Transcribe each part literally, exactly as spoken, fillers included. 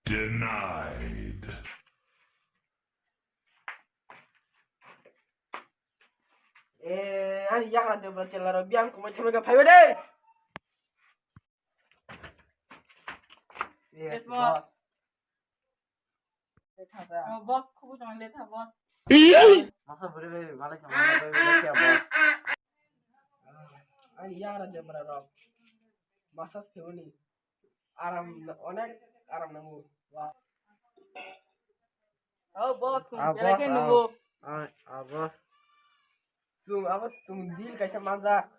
Denied. Eh, ani yagra de bro, chela ro, biang kumai thame ga phaiba de. Yes, boss. Boss. Oh, boss, khubu tong letha, boss. Masa buri bai, malai sama, bai, bai, bai, boss. Ani yagra de bro, ro. Massage kheboni. Aram, onek aram nango. Wow. Oh, boss, kung Ah, kere boss, ke ah. Nungo. Ah, ah, boss. Chwng abo chwng deal kaisa manjak.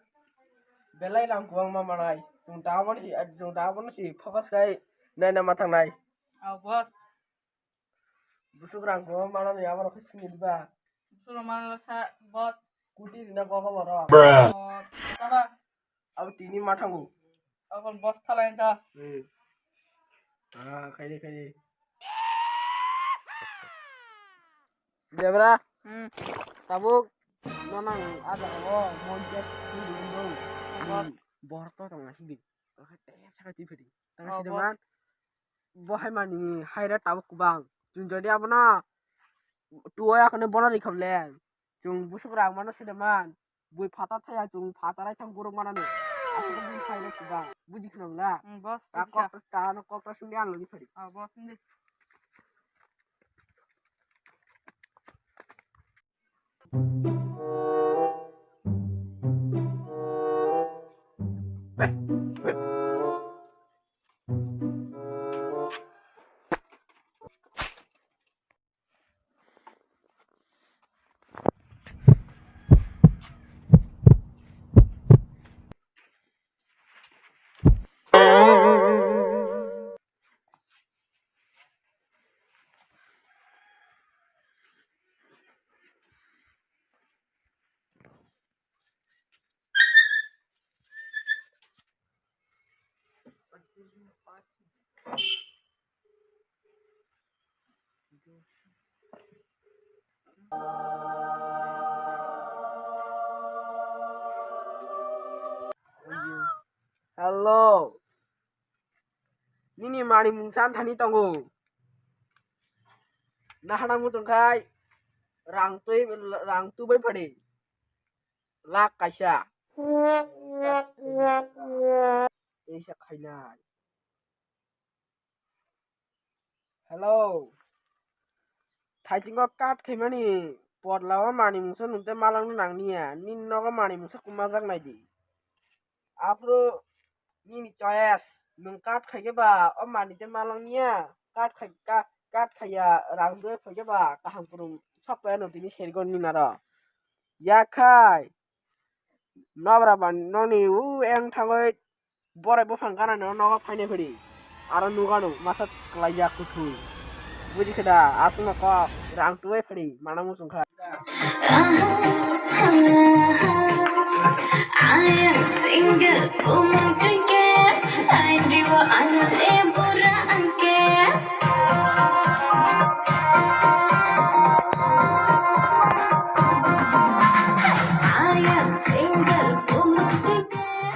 Belai rang kwbangma manai. Chwng da abono si, chwng da abono si focus khai naina ma thangnai. Oh, boss. Busuk rang kwbangma manani abo rok khe sini diba. Busuk rang manla sa, boss. Kuti rina kok abo rok. Bruh. Oh, tama. Abo tini ma thango. Abo boss thalai ta. Eh. Ah, khaide, khaide. Debra. Hmm. Tabuk. Nonang ada o monjak hindu hindu. Boss. Bor to tong nasi bi. Oke, tep saka ti phedi. Tang Oh, si boss. Deman. Bo hai mani hai re tabuk kubang. Chwng jodi abono tuwa ya kone bono ri khable. Chwng busuk rang mano sede man. Bui phatar thaya chwng phatar ai thang guruk manani. Asuk bui phai rok ba. Buji khna bla. Hmm, boss, Ta buji kok kha. Ta ta no kok ta sungdi ang logi phari. Oh, boss, hindi. Hello. Nini mani mungsa thani tongo. Nahana muchung khai rang twi, rang tubai phadi. Lak kaisa. Teisa khainai. Hello. Thaisingo kat khaimani potla o mani mungsa nungte malangno nangniya. Nini nogo mani mungsa kumajak naidi. Aphuru nini choice. Nwng kat khaikhe ba o mani te malangniya. Kat khai, ka-, kat khaiya rang dui khaikhe ba kaham kwrwng sok paya no tini sergon nini aro. Yakhai. Nobra ba noni u eng thangoi borai buphang ganani o nogo phainai phiri. Aro nugano masa kwlaijak kuthwi. Buji khe da, aswkno kok rang tubai phiri, mana muchung kha. I am single, woman drinking. I do what I know, and pura angke. I am single, woman drinking.